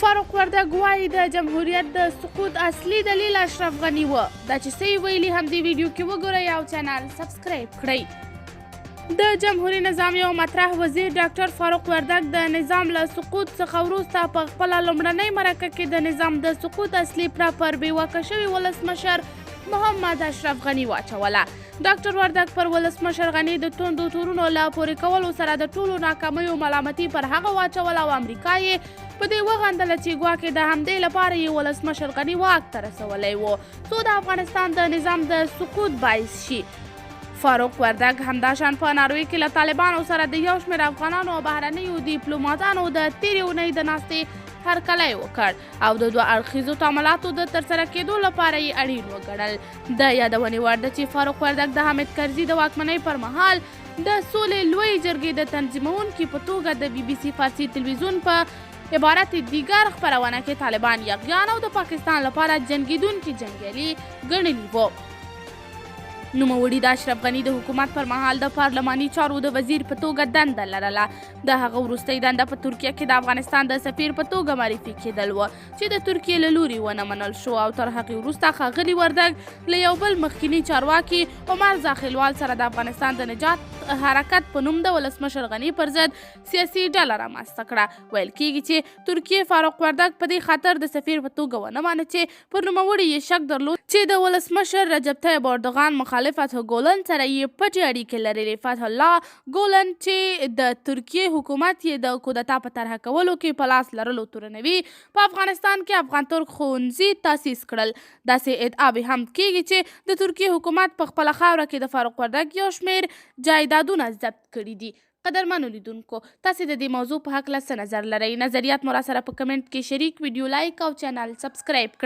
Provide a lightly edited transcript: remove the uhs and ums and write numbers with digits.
فاروق وردګ وايي د جمهوریت د سقوط اصلي دلیل اشرف غني و. دا چې څه یې ویلي همدې ویډیو کې وګورئ او چینل سبسکرایب کړئ. د جمهوري نظام یو مطرح وزیر ډاکټر فاروق وردګ د نظام له سقوط څخه وروسته په خپله لومړنۍ مرکه کې د نظام د سقوط اصلي پړه پر بې واکه شوي ولسمشر محمد اشرف غني واچوله. ډاکټر وردګ پر ولسمشر غني د توندو تورونو له پورې کولو سره د ټولو ناکامیو ملامتي پر هغه واچوله او امریکا یې په دې وغندله چې ګواکې د همدې لپاره یې ولسمشر غني واک ته رسولی و څو د افغانستان د نظام د سقوط باعث شي. فاروق وردګ همداشان په ناروې کې له طالبانو سره د یو شمېر افغانانو او بهرنیو دیپلوماتانو د تېرې اونۍ د ناستې هرکلی وکړ او د دوه اړخیزو تعاملاتو د ترسره کېدو لپاره یې اړین وګڼل. د یادونې وړ ده چې فاروق وردګ د حامد کرزي د واکمنۍ پر مهال د سولې لویې جرګې د تنظیموونکي په توګه د بي بي سي فارسي تلویزیون په عبارت دیګر خپرونه کې طالبان یغیان او د پاکستان لپاره جنګیدونکي جنګیالي ګڼلي وو. نوموړي د اشرف غني د حکومت پر مهال د پارلماني چارو د وزیر په توګه دنده لرله. د هغه وروستۍ دنده په ترکیه کې د افغانستان د سفیر په توګه معرفي کېدل و چې د ترکیې له لوري ونه منل شو او تر هغې وروسته ښاغلي وردګ له یو بل مخکیني چارواکي عمر زاخیلوال سره د افغانستان د نجات حرکت په نوم د ولسمشر غني پر ضد سیاسي ډله رامنځته کړه. ویل کیږي چې ترکیې فاروق وردګ په دې خاطر د سفیر په توګه ونه مانه چې پر نوموړي یې شک درلود چې د ولسمشر رجب طیب اردوغان مخالف فتح ګولن سره یې پټې اړیکې لرلې. فتح الله ګولن چې د ترکیې حکومت یې د کودتا په طرحه کولو کې په لاس لرلو تورنوي، په افغانستان کې افغان ترک ښوونځي تاسیس کړل. داسې ادعاوې هم کېږي چې د ترکیې حکومت په خپله خاوره کې د فاروق وردګ یو شمېر جایدادونه ضبط کړي دي. قدرمنو لیدونکو تاسې د دې موضوع په هکله څه نظر لرئ؟ نظریات مو راسره په کمنټ کې شریک، ویډیو لایک او چینل سبسکرایب کړئ.